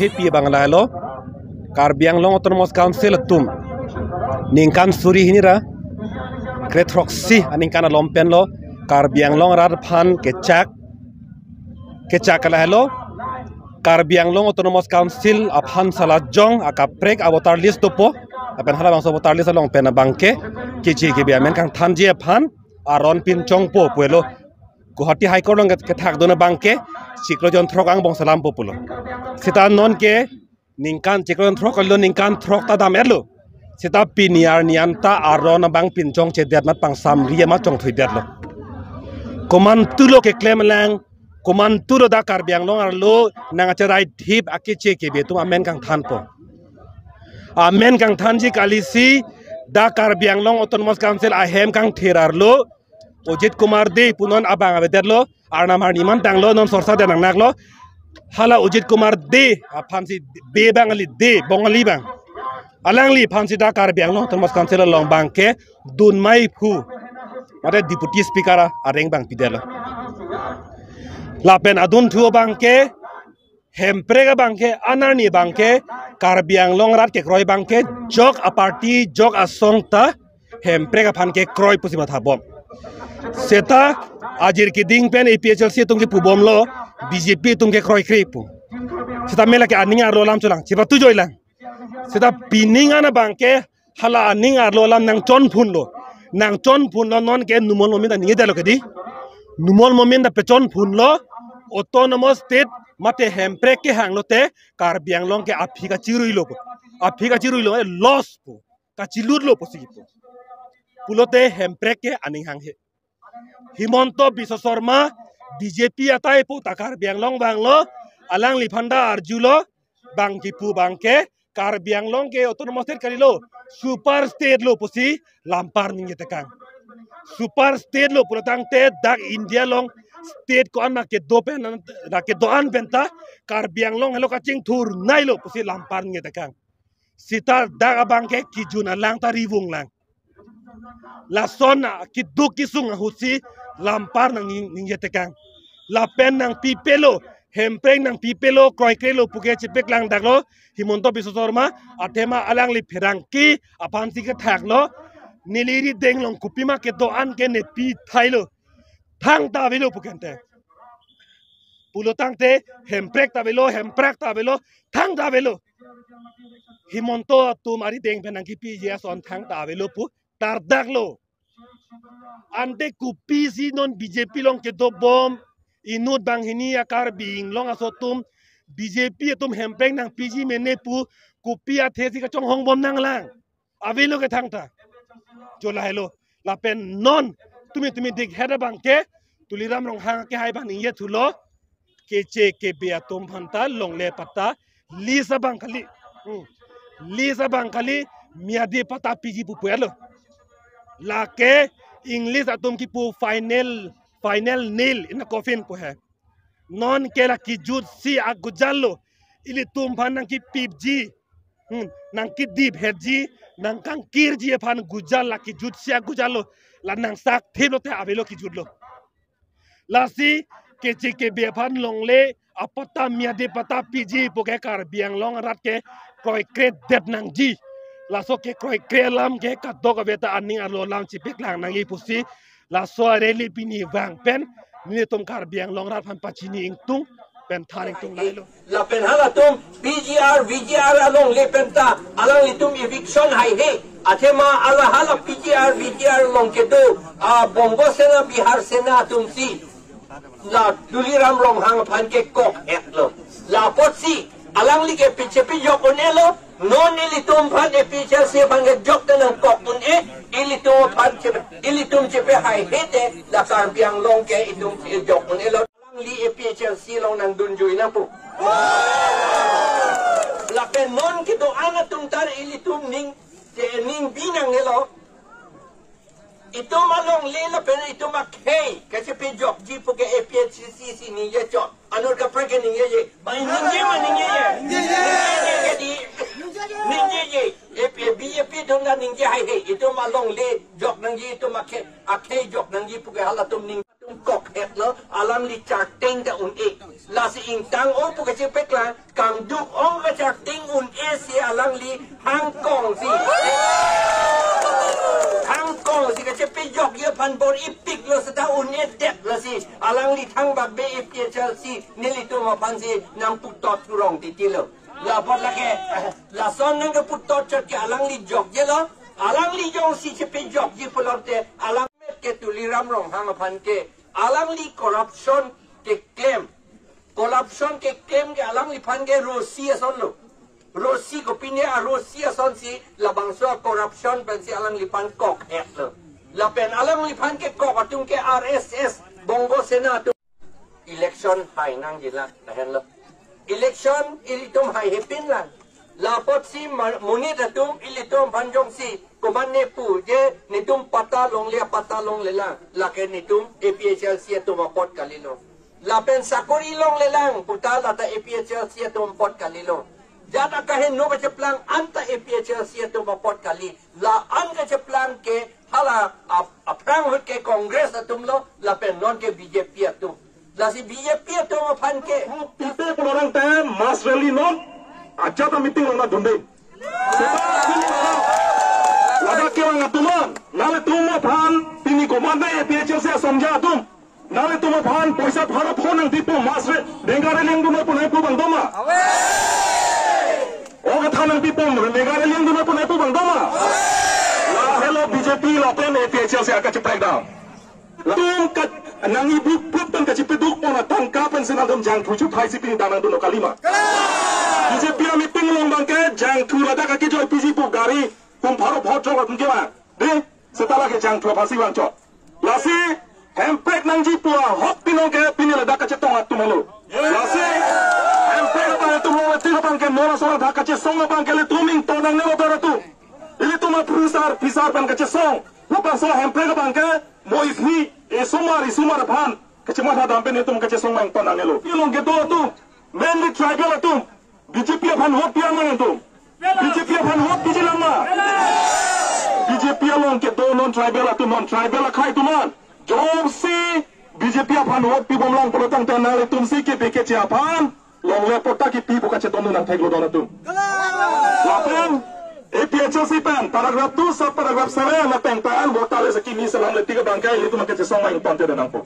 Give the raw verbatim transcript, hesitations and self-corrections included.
Pi abang lahelo, Karbi Anglong Autonomous Council atum ningkan suri hini ra kre throksi aningkan along penlo Karbi Anglong arat aphan kechak kechak lahelo. Karbi Anglong Autonomous Council aphan salajong akaprek a voter list dopo, lapen halabangso voter list along pen abangke keche kebe amen kangthanji aphan aron pinchongpo pulo. Guwahati High Court along kethak dun abangke chiklo jon throk angbong salam po pulo. Seta non ke ningkan chiklo jon throk lo, ningkan throk ta dam-etlo. Seta pini arni anta aron abang pinchongchedet amat pangsamri amat chongthuidetlo. Komantulo keklem lang, komantulo dak Karbi Anglong arlo nangcherai thip akeche kebe atum amen kangthanpo. Amen kangthanji kalisi dak Karbi Anglong Autonomous Council ahem kangthir arlo Ujit Kumar Dey pu non abang avedetlo, arnam arni man tanglo, non sorsa de nangnaklo. Hala Ujit Kumar Dey aphansi, Dey abang kali, Dey Bongali abang. Alangli aphansi dak Karbi Anglong Autonomous Council along abangke dunmai phu mate Deputy Speaker areng abang pidetlo. Lapen adunthu abangke Hemprek abangke, anarni abangke, Karbi Anglong arat kekroi abangke jok aparty, jok asong ta Hemprek aphan kekroi pusi mathabom. Seta ajir keding pen APHLC atum kepubomlo, BJP atum kekroikre pu. Seta mela ke aning arlo alam cholang, chepatu joilang. Seta pining an abangke hala aning arlo alam nangchonphunlo. Nangchonphunlo, non ke Numal Momin ta ningjedetlo kedi. Numal Momin ta pechonphunlo, Autonomous State mate Hemprek kehanglote Karbi Anglong ke aphi kachiruilo pu. Aphi kachiruilo, eh, loss pu. Kachilutlo pusi pu. Pulote Hemprek ke aning hanghe. Himanta Biswa Sarma, BJP atai pu ta Karbi Anglong vanglo, alangliphan ta arjulo, abang kipu abangke, Karbi Anglong ke Autonomous State kalilo, Super State lo pusi lampar ningjetekang. Super State lo pulotangte dak India along state ko-an ma kedo pen, ma kedo-an penta, Karbi Anglong helo kachingthurnailo pusi lampar ningjetekang. Seta dak abangke kijun alang ta rivung lang. Lason a keduk kesung ahutsi lampar nang ning-, ningjetekang. Lapen nangpipelo, Hemprek nangpipelo, kroikrelo puke chepeklangdaklo, Himanta Biswa Sarma, athema alangli pherangke aphansi kethaklo, neli rideng along kopima kedo-an ke ne pithailo. Thangta avelo pu kente. Pulotangte Hemprek ta avelo, Hemprek ta avelo, thangta avelo. Himanta atum arideng pen nangkepiji ason thangta avelo pu tardaklo. Ante kopisi non BJP along kedobom, inut banghini a-Karbi Anglong aso atum, BJP atum Hemprek nangpiji mene pu, kopi athesi kachonghongbom nanglang. Avelo ke thangta. Jo lahelo. Lapen non tumi tumi dikhet abangke Tuliram Ronghang kehai abang ningjethulo. Keche kebe atum aphanta longle patta list abang kali. Hmm. List abang kali miyadi patta piji pu pulo. Lake English atum kipu final, final nail in the coffin pu he. Non ke la kijutsi agujal lo. Ilitum aphan nangkipipji. Hmm, nangkidiphetji, nangkangkirji aphan gujal la kijutsi agujal lo. La nangsak thip lote avelo kijut lo. Lasi keche kebe aphan longle apatta miyadi patta piji puke Karbi Anglong arat ke kroikredet nangji. Laso kekroikre alam ke kadokave ta aning arlo alam chepeklang nangji pusi laso a-rally pini vang pen nelitum Karbi Anglong arat aphan pachini ingtung pen than ingtung lahelo. Lapen halatum PGR, VGR alongle penta alanglitum eviction haihe. Athema hala hala PGR, VGR along kedo, ah, Bongo Sena, Bihar Sena atumsi la Tuliram Ronghang aphan kekok-etlo. La apotsi alangli ke pichepi jok un-elo. Non ilitum aphan APHLC aphan kejok ta nangkok un-e, ilitum aphan chepe, ilitum chepe haihe te la Karbi Anglong ke itum jok un-elo. Alangli APHLC along nangdunjui nangpu. Lapen non kedo-an atum ta ilitum ning, ke ning bi nangnelo. Itum alongle lapen itum akhei kachepejokji puke APHLC si ningje chot. Anut kaprek ke ningjeje. Ba ningje ma ningjeje. Ningjeje. Ningjeje. AP, BJP atum ta ningje haihe. Itum alongle jok nangji, itum akhei, akhei jok nangji puke halatum ning, itum kok he. lo, alangli charteng ta un-e. Lasi ingtang-ong pu kachepeklang, kangduk-ong kacharteng un-e si alangli hangkong si. Hangkong si kachepejokji aphan bor-ipik lo seta un-edet lasi. Alangli thangbak be A P H L C nelitum aphan si nangputot kurong titi lo. La apot lake, lason nangkeputot chot ke alangli jokje lo. Alangli jongsi chepejokji pulote alang ke Tuliram Ronghang aphan ke alangli corruption keklem. Corruption keklem ke alangliphan ke rosi ason lo. Rosi kopine arosi ason si labangso corruption pensi alangliphan kok-et lo. Lapen alangliphan kekok atum ke R S S, Bongo Sena atum. Election hai nangji la, lahenlo. Election ilitum haihepin lang. La apotsi ma-, monit atum ilitum aphan jongsi komatne pu je netum patta longle, patta longlelang. Lake netum A P H L C atum apot kalilo. Lapen sakori longlelang puta lata A P H L C atum apot kalilo. Jat akaheno kacheplang anta A P H L C atum apot kali. La-an kacheplang ke hala ap-, aphrang ahut ke Congress atum lo, lapen non ke B J P atum. Lasi B J P atum aphan ke. Pipe pulo rang te mass rally non ajat a-meeting longnadunde. Ladak kelang atum an, nanglitum aphan pini komatne A P H L C asongja atum, nanglitum aphan poisa pharo pho nangpipo mass rally, Mega rally lengdun pu nangpu abang doma. O katha nangpipo Mega rally lengdun pu nangpu abang doma. Lahelo B J P lapen A P H L C akacheprek dam. Tum kat nang ibu pup tan kachipeduk pon atangka pensi nangtum jangthu chuthai si pini dam nangdun kalima. B J P a-meeting along abang ke jangthu ladak akejoipiji pu gari kum pharo pho throk atum ke ma. De, seta lake jangthu aphansi vangchot. Lasi, hemprek nangji pu ahok pinong ke pini ladak kachetong atum helo. Lasi, hemprek abang atum lo, eti abang ke non asor adak kachesong abang ke ilitum ington nangne lo bar atum. Ilitum aphrusar, phisar pen kachesong. Labangso hemprek abang ke mo isi, isomar, isomar aphan kachematha dam pen ilitum kachesong ington nangne lo. Ilong kedo atum, mainly tribal atum. B J P aphan vote pilang ma nangtum? B J P aphan vote pijilang ma? B J P along kedo non tribal atum, non tribal akhai atum an. Jongsi B J P aphan vote pibomlang pulo tangte nanglitum si kepi keche aphan longle patta kipi pu kachetong nangtheklo don atum. Lapen A P H L C pen paragraph two sub paragraph seven ateng pen vote tale saki ni selam letik abang ke ilitum kachesong ma ington te nangpo.